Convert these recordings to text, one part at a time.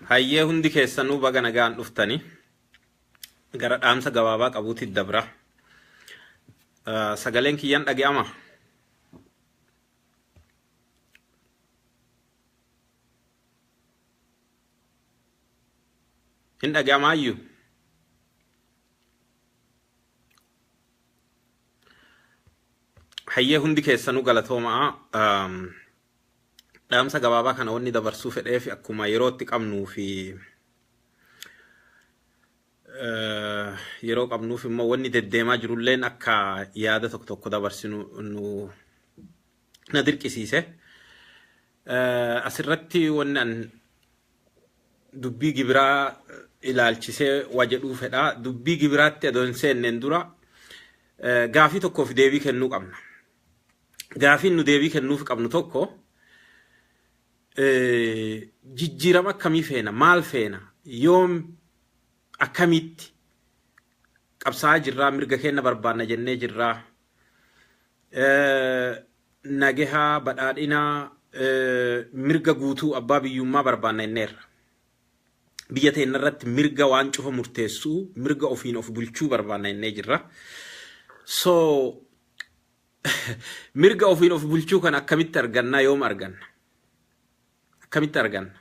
Hayyee hundi keessanuu baga nagaan dhuftani. Gara dhaamsa gabaabaa qabuutti dabra. Sagaleen kiyyan dhaga'ama. Hin dhaga'amaayyuu? Hayyee hundi keessanuu galatoomaa. Dhaamsa gabaabaa kana wanni dabarsuu fedheef akkuma yerootti qabnuu fi yeroo qabnuuf immoo wanni deddeemaa jirulleen akka yaada tokko tokko dabarsinu nu na dirqisiise. Asirratti wanni an dubbii gibiraa ilaalchisee waa jedhuu fedha. Dubbii gibiraatti adoo hin seenneen dura gaafii tokkoof deebii kennuu qabna. Gaafiin nu deebii kennuuf qabnu tokko jijjiirama akkamii feena? Maal feena? Yoom akkamitti qabsaa'aa jirraa? Mirga keenya barbaanna jennee jirraa? Nagehaa, badhaadhinaa, mirga guutuu abbaa biyyummaa barbaanna jenneerra. Biyya teenya irratti mirga waan cufa murteessuu, mirga ofiin of bulchuu barbaanna jennee jirra. So mirga ofiin of bulchuu kana akkamitti argannaa yoom arganna? Akkamitti arganna?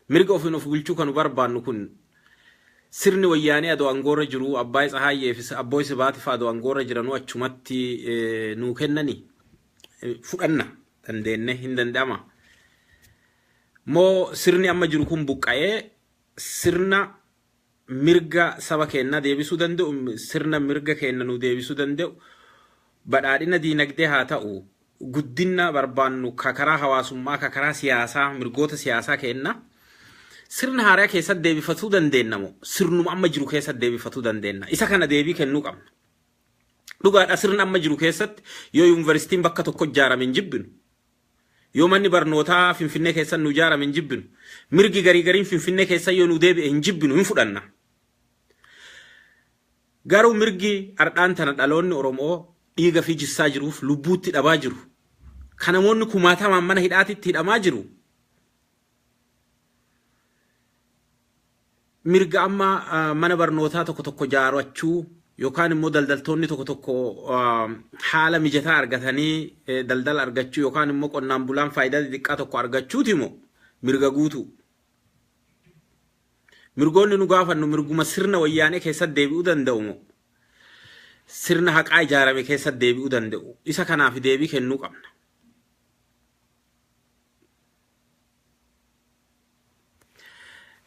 Mirga ofiin of bulchuu kan barbaannu kun sirni wayyaanee adoo aangoorra jiru Abbaay Tsahaayyee fi Abbooy Sibaati fa'aa adoo aangoorra jiranuu achumatti nuu kennanii fudhanna dandeenne hin danda'ama. Moo sirni amma jiru kun buqqa'ee sirna mirga saba keenyaa deebisuu danda'u, sirna mirga keenya nu deebisuu danda'u, badhaadhina diinagdee haa ta'u, guddina barbaannu ka karaa hawaasummaa, ka karaa siyaasaa, mirgoota siyaasaa keenna sirna haaraa keessatti deebifatuu dandeenna moo sirnuma amma jiru keessatti deebifatuu dandeenna? Isa kana deebii kennuu qabna. Dhugaadha sirna amma jiru keessatti yoo yuunivarsiitiin bakka tokko ijaarame hin jibbinu. Yoo manni barnootaa Finfinnee keessa nu ijaarame hin jibbinu. Mirgi garii gariin Finfinnee keessa yoo nu deebi'e hin jibbinu hin fudhanna. Garuu mirgi ardhaan tana dhaloonni Oromoo dhiiga fi jissaa jiruuf lubbuutti dhabaa jiru. Kan namoonni kumaatamaan mana hidhaatitti hidhamaa jiru. Mirga amma mana barnootaa tokko tokko jaarachuu yookaan immoo daldaltoonni tokko tokko haala mijataa argatanii daldala argachuu yookaan immoo qonnaan bulaan faayidaa xixiqqaa tokko argachuuti moo mirga guutuu. Mirgoonni nu gaafannu mirguma sirna wayyaanee keessatti deebi'uu danda'u moo sirna haqaa ijaarame keessatti deebi'uu danda'u. Isa kanaaf deebii kennuu qabna.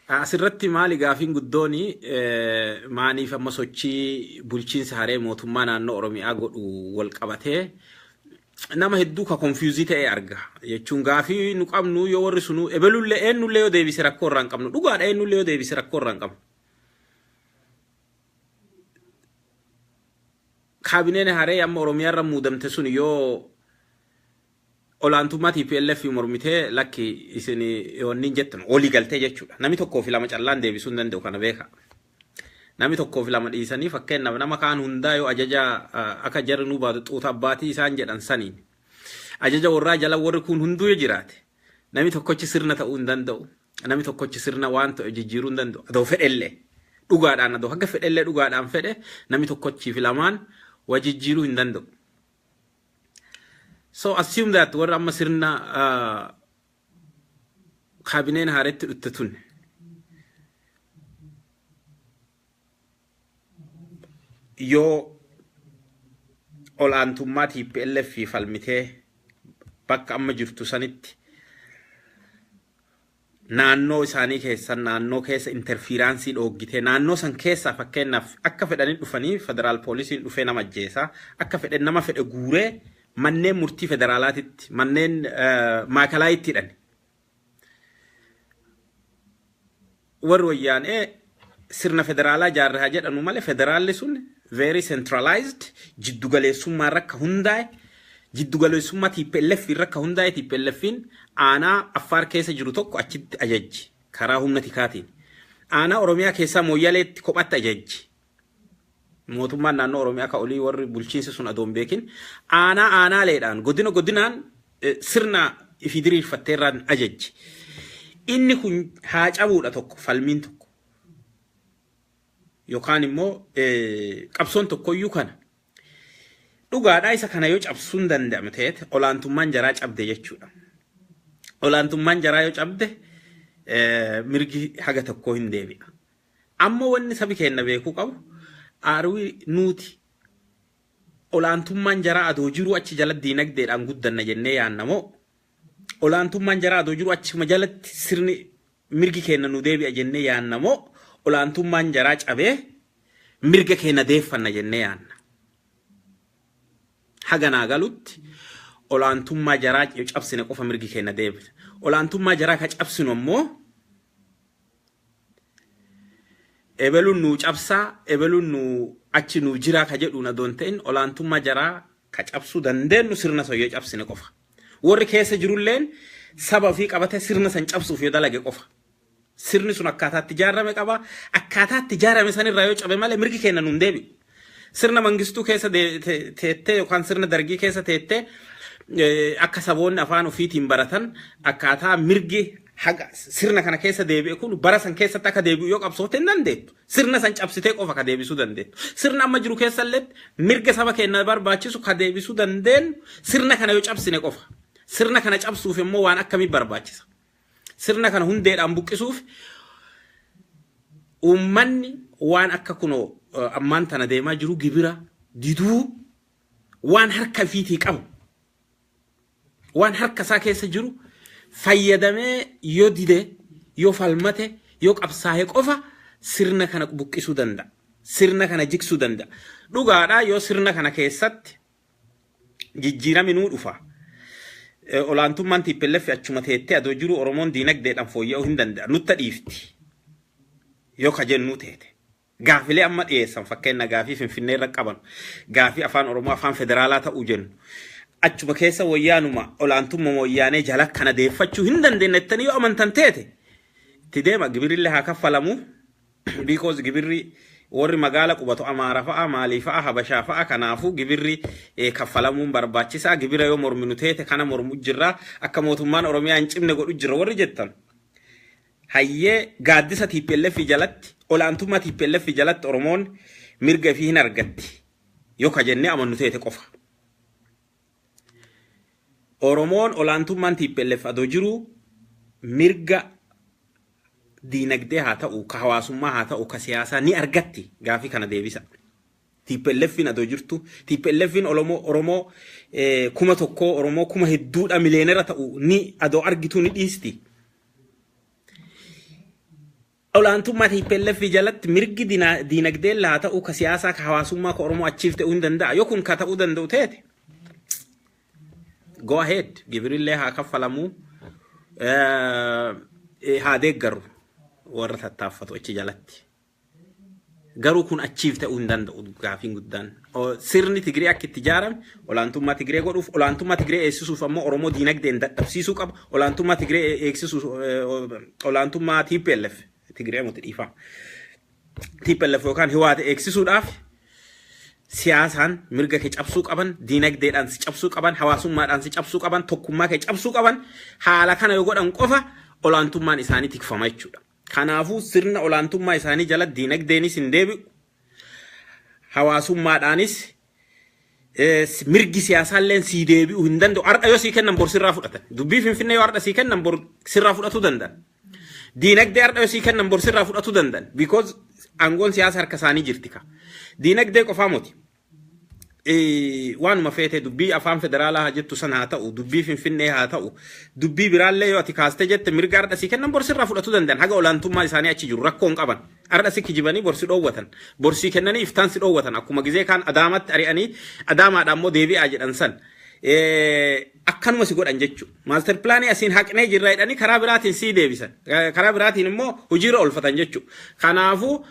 Asirratti maali gaafiin guddoon maaniif amma sochii bulchiinsa haree mootummaa naannoo Oromiyaa godhu wal qabatee nama hedduu ka konfiyuuzii ta'e arga. Jechuun gaafii nu qabnu yoo warri sunuu ebelullee eenyullee yoo deebise rakkoo irraa hin qabnu. Dhugaadha eenyullee yoo deebise rakkoo irraa hin qabnu. Kaabineen haree amma Oromiyaa irra muudamte sun yoo olaantummaa TPLF mormitee lakki isin wanni jettan walii galtee jechuudha. Namni tokkoo fi lama callaan deebisuu hin danda'u kana beeka. Namni tokkoo fi lama dhiisanii fakkeenyaaf nama kaan hundaa yoo ajaja akka jarri nu baatu xuuta abbaatii isaan jedhan saniin ajaja warraa jala warri kun hunduu yoo jiraate namni tokkochi sirna ta'uu hin danda'u. Namni tokkochi sirna waan ta'e jijjiiruu hin danda'u. Adoo fedhellee dhugaadhaan adoo haga fedhellee dhugaadhaan fedhe namni tokkochii fi lamaan waa jijjiiruu hin danda'u. So assume that warra amma sirna kaabineen haaretti dhufte tun yoo ol'aantummaa TPLF falmitee bakka amma jirtu sanitti naannoo isaanii keessa naannoo keessa interference dhooggitee naannoo san keessaa fakkeenyaaf akka fedhanii dhufanii federaal poolisiin dhufee nama ajjeesaa akka fedhe nama fedhe guuree manneen murtii federaalaatitti manneen maakalaayitti hidhan. Warri wayyaanee sirna federaalaa ijaarre haa jedhanu malee federaalli sun very centralized jiddugaleessummaa irra akka hundaa'e jiddugaleessummaa TPLF irra akka hundaa'e TPLFin aanaa Affaar keessa jiru tokko achitti ajajji karaa humna tikaatiin. Aanaa Oromiyaa keessaa Mooyyaleetti kophatti ajajji. Mootummaan naannoo Oromiyaa ka olii warri bulchiinsi sun adoon beekin aanaa aanaaleedhaan godina godinaan sirna ifii diriirfattee irraan ajajji. Inni kun haa cabuudha tokko falmiin tokko. Yookaan immoo qabsoon tokkoyyuu kana. Dhugaadhaa isa kana yoo cabsuun danda'ame ta'eeti olaantummaan jaraa cabde jechuudha. Olaantummaan jaraa yoo cabde mirgi haga tokkoo hin deebi'a. Ammoo wanni sabi keenya beekuu qabu aarwii nuti olaantummaan jaraa adoo jiru achi jalatti diinagdeedhaan guddanna jennee yaannamoo olaantummaan jaraa adoo jiru achuma jalatti sirni mirgi keenya nu deebi'a jennee yaannamoo olaantummaan jaraa cabee mirga keenya deeffanna jennee yaanna. Haga naa galutti olaantummaa jaraa cabsine qofa mirgi keenya deebi'a. Olaantummaa jaraa ka cabsinu ammoo ebeluun nu cabsaa ebeluun nu achi nu jiraa ka jedhuun adoon ta'in olaantummaa jaraa ka cabsuu dandeenyu sirna san yoo cabsine qofa. Warri keessa jirulleen saba ofii qabate sirna san cabsuuf yoo dalage qofa. Sirni sun akkaataatti ijaarame qaba. Akkaataatti ijaarame sanirraa yoo cabe malee mirgi keenya nuun deebi'u. Sirna mangistuu keessa teettee yookaan sirna dargii keessa teettee akka saboonni afaan ofiitiin baratan akkaataa mirgi haga sirna kana keessa deebi'e kun bara san keessatti akka deebi'u yoo qabsoofte hin dandeettu. Sirna san cabsitee qofa ka deebisuu dandeettu. Sirna amma jiru keessallee mirga saba keenya barbaachisu ka deebisuu dandeenyu sirna kana yoo cabsine qofa. Sirna kana cabsuuf immoo waan akkamii barbaachisa? Sirna kana hundeedhaan buqqisuuf uummanni waan akka kunoo ammaan tana deemaa jiru gibira diduu waan harka ifiitii qabu waan harka isaa keessa jiru fayyadamee yoo dide yoo falmate yoo qabsaa'e qofa sirna kana buqqisuu danda'a. Sirna kana jigsuu danda'a. Dhugaadhaa yoo sirna kana keessatti jijjiirami nuu dhufa. Olaantummaan TPLF achuma teettee adoo jiru Oromoon diinagdeedhaan fooyya'uu hin danda'a. Nutta dhiifti. Yoo ka jennuu teete. Gaafilee amma dhiyeessan fakkeenya gaafii Finfinnee irra qaban gaafii afaan Oromoo afaan federaalaa ta'uu jennu. Achuma keessa wayyaanuma olaantummaa wayyaanee jala kana deeffachuu hin dandeenye jettanii yoo amantan teete itti deema gibirillee haa kaffalamu. Because gibirri warri magaala qubatu Amaara fa'a maalii fa'a Habashaa fa'a kanaafuu gibirri kaffalamuun barbaachisaa gibira yoo morminu teete kana mormu jirra akka mootummaan Oromiyaa hin cimne godhu jirra warri jettan. Hayyee gaaddisa TPLF jalatti olaantummaa TPLF jalatti Oromoon mirga ifii hin argatti yoo ka jennee amannu teete qofa. Oromoon olaantummaan TPLF adoo jiru mirga diinagdee haa ta'u ka hawaasummaa haa ta'u ka siyaasaa ni argatti gaafii kana deebisa. TPLFin adoo jirtu TPLFin Oromoo 1000 Oromoo kuma hedduudha miliyeenera ta'u ni adoo argitu ni dhiisti. Olaantummaa TPLF jalatti mirgi diinagdee haa ta'u ka siyaasaa ka hawaasummaa ka Oromoo achiif ta'uu hin danda'a. Yoo kun ka ta'uu danda'u teete go ahead gibirillee haa kaffalamuu haa deeggaru warra tattaaffatu achi jalatti. Garuu kun achiif ta'uu hin danda'u gaafiin guddaan. Sirni Tigree akka itti ijaarame olaantummaa Tigree godhuuf olaantummaa Tigree eegsisuuf ammoo Oromoo diinagdeen dadhabsiisuu qaba. Olaantummaa Tigree eegsisuuf olaantummaa TPLF Tigree miti dhiifama. TPLF yookaan Hiwaate eegsisuudhaaf siyaasaan mirga kee cabsuu qaban, diinagdeedhaan si cabsuu qaban, hawaasummaadhaan si cabsuu qaban, tokkummaa kee cabsuu qaban haala kana yoo godhan qofa olaantummaan isaanii tikfama jechuudha. Kanaafuu sirna olaantummaa isaanii jala diinagdeenis hin deebi'u. Hawaasummaadhaanis mirgi siyaasaallee sii deebi'uu hin danda'u. Har'a yoo sii kennan bor sirraa fudhatan. Dubbii Finfinnee yoo har'a sii kennan bor sirraa fudhatuu danda'an. Diinagdee har'a yoo sii kennan bor sirraa fudhatuu danda'an. Because aangoon siyaasa harka isaanii jirti ka. Diinagdee qofaa miti. Waanuma feete dubbii afaan federaalaa haa jettu san haa ta'u dubbii Finfinnee haa ta'u dubbii biraallee yoo ati kaastee jette mirga har'a sii kennan bor sirraa fudhatuu danda'an haga olaantummaa isaanii achi jiru rakkoo hin qaban. Har'a si kijibanii bor si dhoowwatan. Bor sii kennanii iftaan si dhoowwatan akkuma gizee kaan Adaamatti ari'anii Adaamaadhaan immoo deebi'aa jedhan san. Akkanuma si godhan jechuudha. Master planii asiin haqnee jirra jedhanii karaa biraatiin sii deebisan. Karaa biraatiin immoo hojiirra oolfatan jechuudha. Kanaafuu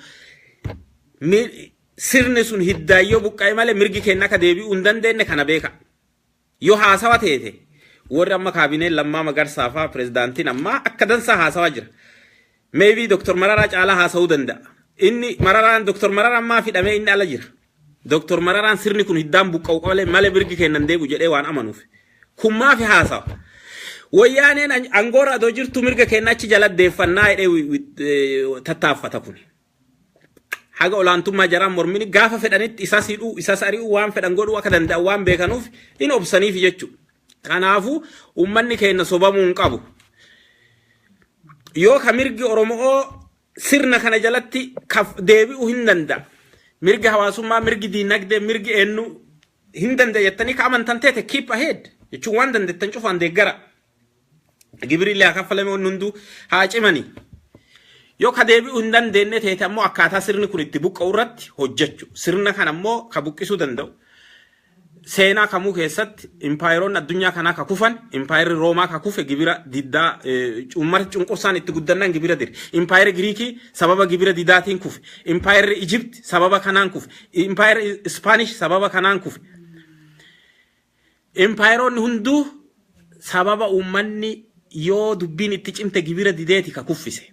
sirni sun hiddaayyoo buqqa'e malee mirgi keenya akka deebi'uu hin dandeenye kana beeka. Yoo haasawa teete warri amma kaabineen Lammaa Magarsaa fa'aa pirezidaantiin ammaa akka dansaa haasawaa jira. Maybe Dr. Mararaa caalaa haasa'uu danda'a. Inni Mararaan Dr. Mararaan maaf hidhamee inni ala jira. Dr. Mararaan sirni kun hiddaan buqqa'u malee mirgi keenya hin deebi'u jedhee waan amanuuf. Kun maafi haasawa? Wayyaaneen angoorra adoo jirtu mirga keenya achi jala deeffannaa jedhee tattaaffata kun. Haga olaantummaa jaraan mormini gaafa fedhanitti isas hidhuu, isas ari'uu, waan fedhan godhuu akka danda'an waan beekanuuf hin obsaniif jechuudha. Kanaafuu uummanni keenya sobamuu hin qabu. Yoo ka mirgi Oromoo sirna kana jalatti deebi'uu hin danda'a. Mirgi hawaasummaa, mirgi diinagdee, mirgi eenyu hin danda'a jettanii ka amantan teete, keep ahead jechuun waan dandeettan cufaan deeggara. Gibirri illee haa kaffalame, wanni hunduu haa cimani. Yoo ka deebi'uu hin dandeenye teete ammoo akkaataa sirni kun itti buqqa'u irratti hojjechu. Sirna kana ammoo ka buqqisuu danda'u. Seenaa kamuu keessatti impaayeroonni addunyaa kanaa ka kufan, impaayerri Roomaa ka kufe gibira diddaa, uummata cunqursaan itti guddannaan gibira dire. Impaayerri Giriikii sababa gibira didaatiin kufe. Impaayerri Ijipt sababa kanaan kufe. Impaayerri Ispaanish sababa kanaan kufe. Impaayeroonni hunduu sababa uummanni yoo dubbiin itti cimte gibira dideeti ka kuffise.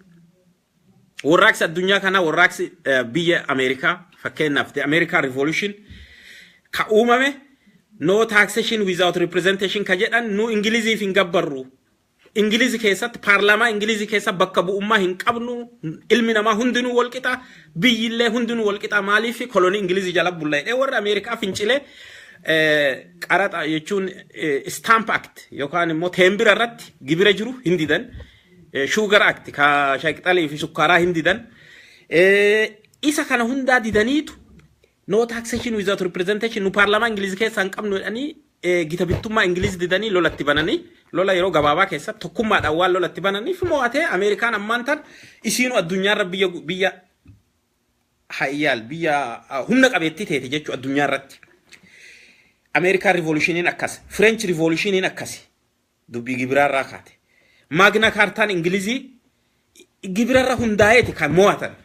Warraaqsi addunyaa kanaa, warraaqsi biyya Ameerikaa fakkeenyaaf, the American Revolution, ka uumame no taxation without representation ka jedhan, nu Ingiliziif hin gabbarru. Ingilizi keessatti, paarlaamaa Ingilizii keessa bakka bu'ummaa hin qabnu, ilmi namaa hundinuu walqixa, biyyillee hundinuu walqixa, maaliif kolonii Ingilizii jala bulla jedhee warri Ameerikaa fincilee qaraxa jechuun Stamp Act yookaan immoo teembira irratti gibira jiru hin didan. Sugar Act ka shaqxalii fi sukkaaraa hin didan. Isa kana hundaa didaniitu no taxation without representation, nu paarlaamaa Ingilizii keessaa hin qabnu jedhanii gita bittummaa Ingiliz didanii lolatti bananii, lola yeroo gabaabaa keessatti tokkummaadhaan waan lolatti bananiif mo'atee Ameerikaan ammaan tan isiinuu addunyaarra biyya hayyaal, biyya humna qabeettii teete jechuu addunyaa irratti. Ameerikaan Revolutioniin akkas, French Revolutioniin akkasi dubbii gibiraarraa kaate. Magna Cartaan Ingilizii gibirarra hundaa'eeti kan mo'atan.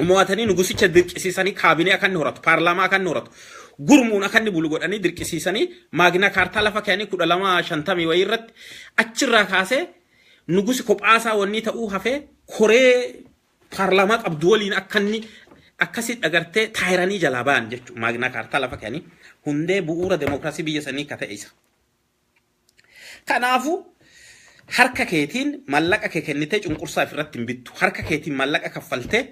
Mo'atanii nugusicha dirqisiisanii kaabinee akka inni horatu, paarlaamaa akka inni horatu, gurmuun akka inni bulu godhanii dirqisiisanii Magna Cartaa lafa kaa'anii 1250 wayii irratti achirraa kaasee nugusi kophaasaa wanni ta'uu hafee koree paarlaamaa qabdu waliin akka inni akkasitti agartee tyranny jalaa ba'an jechuudha. Magna Cartaa lafa kaa'anii hundee bu'uura demokiraasii biyya sanii akka ta'e isa. Kanaafuu harka keetiin mallaqa kee kennitee cunqursaa ofirratti hin bittu. Harka keetiin mallaqa kaffaltee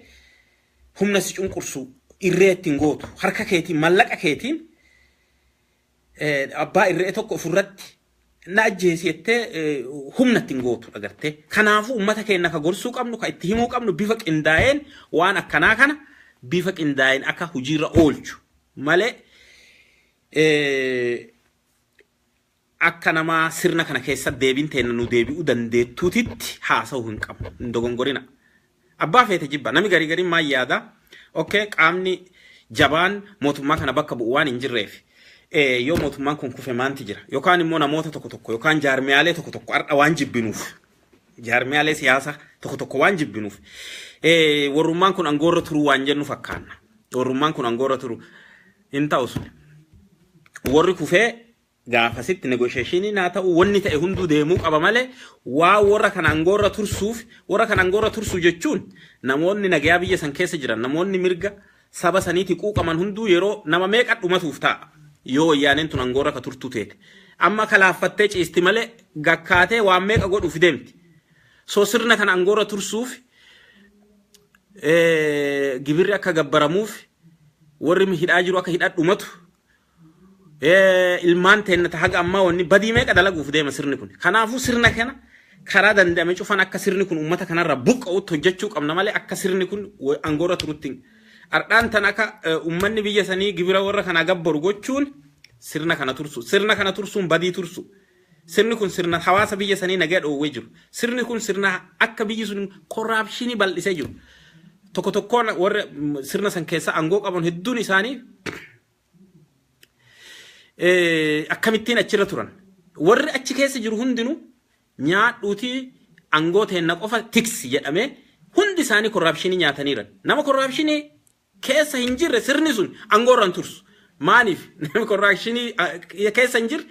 humna si cunqursu irree ittiin gootu. Harka keetiin mallaqa keetiin abbaa irree tokko ofirratti na ajjeesi jettee humna ittiin gootu agartee. Kanaafuu uummata keenya ka gorsuu qabnu, ka itti himuu qabnu, bifa qindaa'een waan akkanaa kana bifa qindaa'een akka hojiirra oolchu malee akka namaa sirna kana keessa deebiin teenna nu deebi'uu dandeettuutitti haasa'uu hin qabnu. Hin dogongorina. Abbaa feete jibba. Nami garii gariin maal yaada? Okay, qaamni jabaan mootummaa kana bakka bu'u waan hin jirreef, yoo mootummaan kun kufe maanti jira? Yookaan immoo namoota tokko tokko yookaan jaarmiyaalee tokko tokko har'a waan jibbinuuf, jaarmiyaalee siyaasaa tokko tokko waan jibbinuuf, warrummaan kun angoorra turuu waan jennu fakkaanna. Warrummaan kun angoorra turuu hin ta'u sun. Warri kufee gaafasitti negotiationiin haa ta'u, wanni ta'e hunduu deemuu qaba malee waa warra kana angoorra tursuuf, warra kana angoorra tursuu jechuun namoonni nagayaa biyya san keessa jiran, namoonni mirga saba saniiti quuqaman hunduu yeroo nama meeqa dhumatuuf ta'a yoo wayyaaneen tun angoorra ka turtuu teete. Amma kalaaffattee ciisti malee gakkaatee waan meeqa godhuuf deemti. So sirna kana angoorra tursuuf, gibirri akka gabbaramuuf, warri hidhaa jiru akka hidhaa dhumatu, ilmaan teenna haga ammaa wanni badii meeqa dalaguuf deema sirni kun. Kanaafuu sirna kana karaa danda'ame cufan akka sirni kun uummata kanarra buqqa'utti hojjechuu qabna malee akka sirni kun angoorra turutti. Ardhaan tan akka uummanni biyya sanii gibira warra kanaa gabbaru gochuun sirna kana tursu. Sirna kana tursuun badii tursu. Sirni kun sirna hawaasa biyya sanii nagaa dhoowwee jiru. Sirni kun sirna akka biyyi sun corruptionii bal'isee jiru. Tokko tokkoon warra sirna san keessa aangoo qaban hedduun isaanii akkamittiin achirra turan. Warri achi keessa jiru hundinuu nyaadhuutii aangoo teenna qofa tiksi jedhamee hundi isaanii corruptionii nyaataniiran. Nama corruptionii keessa hin jirre sirni sun aangoo irra hin tursu. Maaliif namni corruptionii keessa hin jirre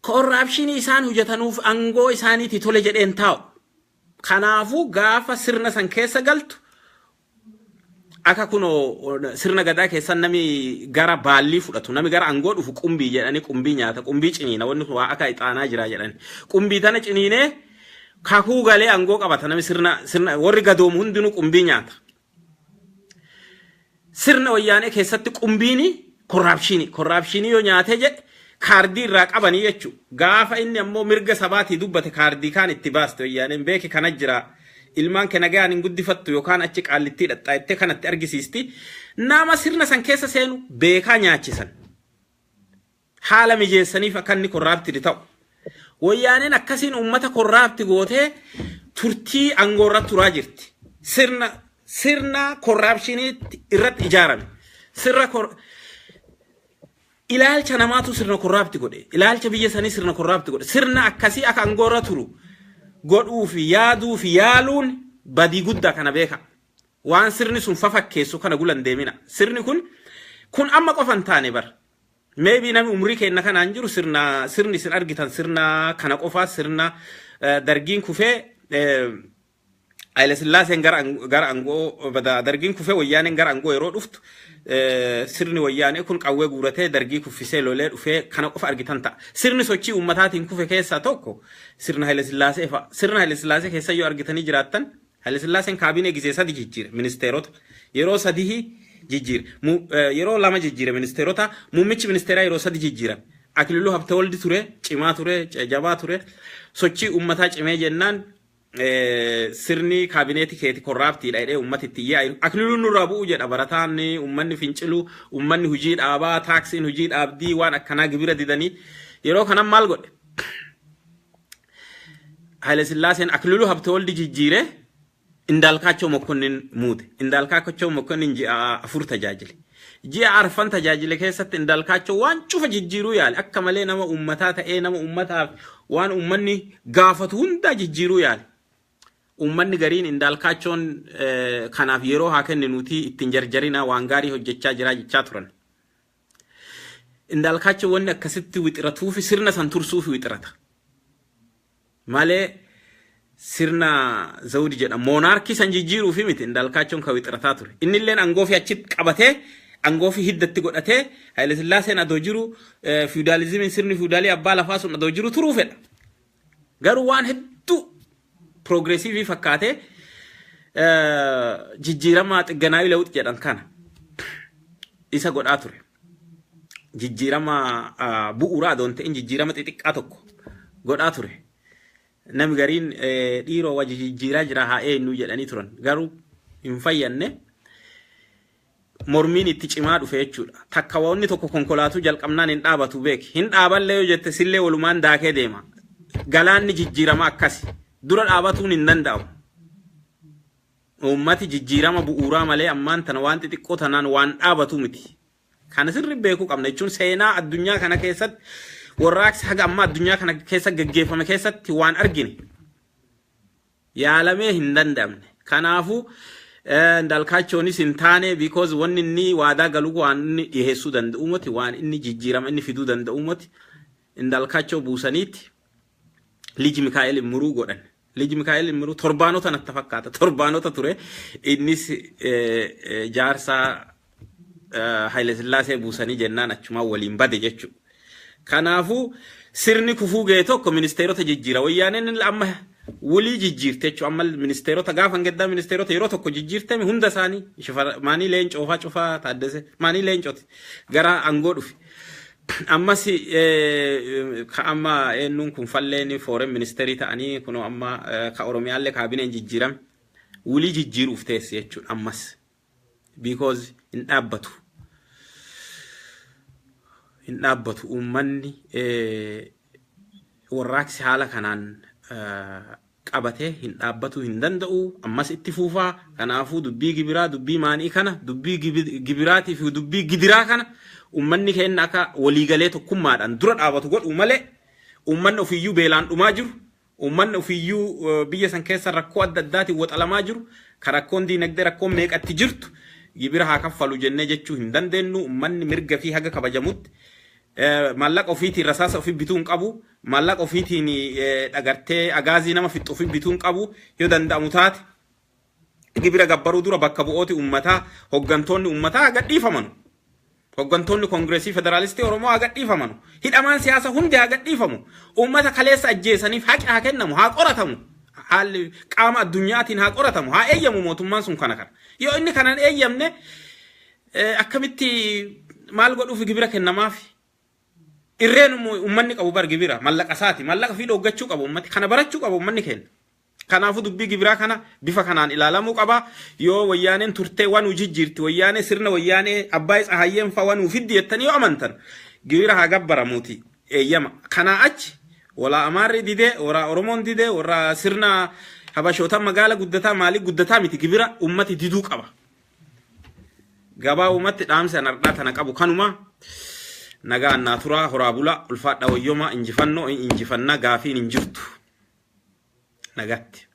corruptionii isaan hojjetanuuf aangoo isaaniitii tole jedheen taa'u. Kanaafuu gaafa sirna san keessa galtu Akka kunoo sirna gadaa keessa nami gara baallii fudhatu, nami gara aangoo dhufu qumbii jedhanii qumbii nyaata, qumbii ciniina, wanni kun waa akka ixaanaa jira jedhani. Qumbii tana ciniinee kakuu galee aangoo qabata nami sirna warri gadoomu hundinuu qumbii nyaata. Sirna Wayyaanee keessatti qumbiini corruption, corruption yoo nyaatee jedhe kaardii irraa qabanii jechuudha. Gaafa inni ammoo mirga sabaatii dubbate kaardii kaan itti baaste Wayyaaneen, beeki kana jira. Ilmaan kee nagaan hin guddifattu yookaan achi qaallittii dhaxxaa'ittee kanatti argisiisti. Nama sirna san keessa seenu beekaa nyaachisan. Haala mijeessaniif akka inni corrupted ta'u. Wayyaaneen akkasiin uummata corrupt gootee turtii aangoorra turaa jirti. Sirna corruption irratti ijaarame. Sirna ilaalcha namaatu sirna corrupt godhe. Ilaalcha biyya sanii sirna corrupt godhe. Sirna akkasii akka aangoorra turu godhuu fi yaaduu fi yaaluun badii guddaa, kana beeka. Waan sirni sun fafakkeessu kana gulan deemina. Sirni kun amma qofa hin taane bar. Maybe namni umrii keenya kanaan jiru sirna sirni isin argitan sirna kana qofaa, sirna Dargiin kufee Haile Sillaaseen gara aangoo, Dargiin kufee Wayyaaneen gara aangoo yeroo dhuftu, sirni Wayyaanee kun qawwee guuratee Dargii kuffisee lolee dhufee kana qofa argitan ta'a. Sirni sochii uummataatiin kufe keessaa tokko sirna Haile Sillaasee fa'a. Sirna Haile Sillaasee keessa yoo argitanii jiraattan, Haile Sillaaseen kaabinee gizee sadi jijjiire, ministeerota yeroo sadii jijjiire, yeroo lama jijjiire ministeerota, muummichi ministeeraa yeroo sadi jijjiirame. Akililuu Habtewoldi ture, cimaa ture, jabaa ture. Sochii uummataa cimee jennaan sirni kaabineetii keeti corrupt iidha jedhee uummati itti iyyaa. Akililuun nurraa bu'uu jedha barataan, uummanni fincilu, uummanni hojii dhaabaa, taaksiin hojii dhaabdii, waan akkanaa, gibira didanii. Yeroo kanan maal godhe? Haile Sillaaseen Akililuu Habtewoldi jijjiire, Indaalkaachoo Mokonnin muude. Indaalkaachoo Mokonnin ji'a 4 tajaajile. Ji'a arfan tajaajile keessatti Indaalkaachoo waan cufa jijjiiruu yaale. Akka malee nama uummataa ta'ee, nama uummataaf waan uummanni gaafatu hundaa jijjiiruu yaale. Uummanni gariin Indaalkaachoon kanaaf yeroo haa kenninuutii ittiin jarjarina, waan gaarii hojjechaa jira jechaa turan. Indaalkaachoo wanni akkasitti wixiratuufi sirna san tursuufi wixirata. Malee sirna zawudi jedhama. Monarchy san jijjiiruufi miti Indaalkaachoon kan wixirataa ture. Inni illeen aangoo fi achitti qabatee, aangoo fi hiddatti godhatee, Haile Sillaaseen adoo jiru, feudalism iin, sirni feudal ii abbaa lafaa sun adoo jiru turuu fedha. Garuu waan hedduu progressive fakkaatee jijjiirama xigganaawi lewux jedhan kana isa godhaa ture. Jijjiirama bu'uuraa adoon ta'in jijjiirama xixiqqaa tokko godhaa ture. Namni gariin dhiiroo wajji jijjiiraa jira haa eenyu jedhanii turan. Garuu hin fayyanne, mormiin itti cimaa dhufe jechuudha. Takka wanni tokko konkolaatuu jalqabnaan hin dhaabatu beeki. Hin dhaaballee yoo jette sillee walumaan daakee deema. Galaanni jijjiirama akkasi. Dura dhaabatuun hin danda'amu. Uummati jijjiirama bu'uuraa malee ammaan tana waan xixiqqoo tanaan waan dhaabatu miti. Kana sirri beekuu qabna jechuun seenaa addunyaa kana keessatti, warraaqsi haga ammaa addunyaa kana keessa gaggeeffame keessatti waan argine yaalamee hin danda'amne. Kanaafuu Indaalkaachoonis hin taane, because wanni inni waadaa galu waan inni dhiyeessuu danda'u miti, waan inni jijjiirama inni fiduu danda'u miti. Indaalkaachoo buusaniiti Liji Mikaa'el Immiruu godhan. Liji Mikaa'el Immiruu torbaanota natti fakkaata. Torbaanota ture. Innis jaarsa Haile Sillaasee buusanii jennaan achumaan waliin bade jechuudha. Kanaafuu sirni kufuu ga'e tokko ministeerota jijjiira. Wayyaaneen amma wulii jijjiirte jechuudha. Amma ministeerota gaafa gaddaa ministeerota yeroo tokko jijjiirtame hunda isaanii, maanii Leencoo faa cufaa, Taaddasee maanii Leencooti gara aangoo dhufe. Ammas ka amma eenyuun kun falleen foreign minister ii ta'anii kunoo amma ka Oromiyaallee kaabineen jijjiirame wulii jijjiiruuf teessi jechuudha ammas. Because hin dhaabbatu. Hin dhaabbatu uummanni, warraaqsi haala kanaan qabatee hin dhaabbatu hin danda'u, ammas itti fuufaa. Kanaafuu dubbii gibiraa, dubbii maanii kana, dubbii gibiraatii fi dubbii gidiraa kana uummanni keenya akka waliigalee tokkummaadhaan dura dhaabatu godhu malee, uummanni ofiiyyuu beelaan dhumaa jiru, uummanni ofiiyyuu biyya san keessa rakkoo adda addaatiin waxalamaa jiru, ka rakkoon diinagdee rakkoon meeqatti jirtu, gibira haa kaffalu jennee jechuu hin dandeenyu. Uummanni mirga fi haga kabajamutti maallaqa ofiitiin rasaasa ofii bituu hin qabu, maallaqa ofiitiin dhagartee agaazii nama fixxu ofii bituu hin qabu. Yoo danda'amu taate Gibira gabbaruu dura bakka bu'ooti uummataa, hoggantoonni uummataa haa gadhiifamanu. Hoggantoonni Koongireesii Federaalistii Oromoo haa gadhiifamanu. Hidhamaan siyaasa hundi haa gadhiifamu. Uummata kaleessa ajjeesaniif haqi haa kennamu, haa qoratamu. Haalli qaama addunyaatiin haa qoratamu, haa eeyyamu mootummaan sun kana kana. Yoo inni kana hin eeyyamne, akkamitti maal godhuuf gibira kennamaaf? Irreen uummanni qabu bar gibira mallaqa isaati. Mallaqa fi dhoggachuu qabu uummati. Kana barachuu qabu uummanni keenya. Kanaafuu dubbii gibiraa kana bifa kanaan ilaalamuu qaba. Yoo Wayyaaneen turtee waan nu jijjiirti, Wayyaanee sirna Wayyaanee Abbaay Tsahayyeen fa'a waan nu fiddi jettanii yoo amantan, gibira haa gabbaramuuti eeyyama. Kanaa achi walaa Amaarri didee, warra Oromoon didee, warra sirna Habashoota magaala guddataa maalii guddataa miti, gibira ummati diduu qaba. Gabaabumatti dhaamsi an har'aa tana qabu kanuma. Nagaa annaa turaa, horaa bulaa, ulfaadha, wayyomaa, injifannoo, injifannaa, gaafiin hin jirtu. Nagaatti.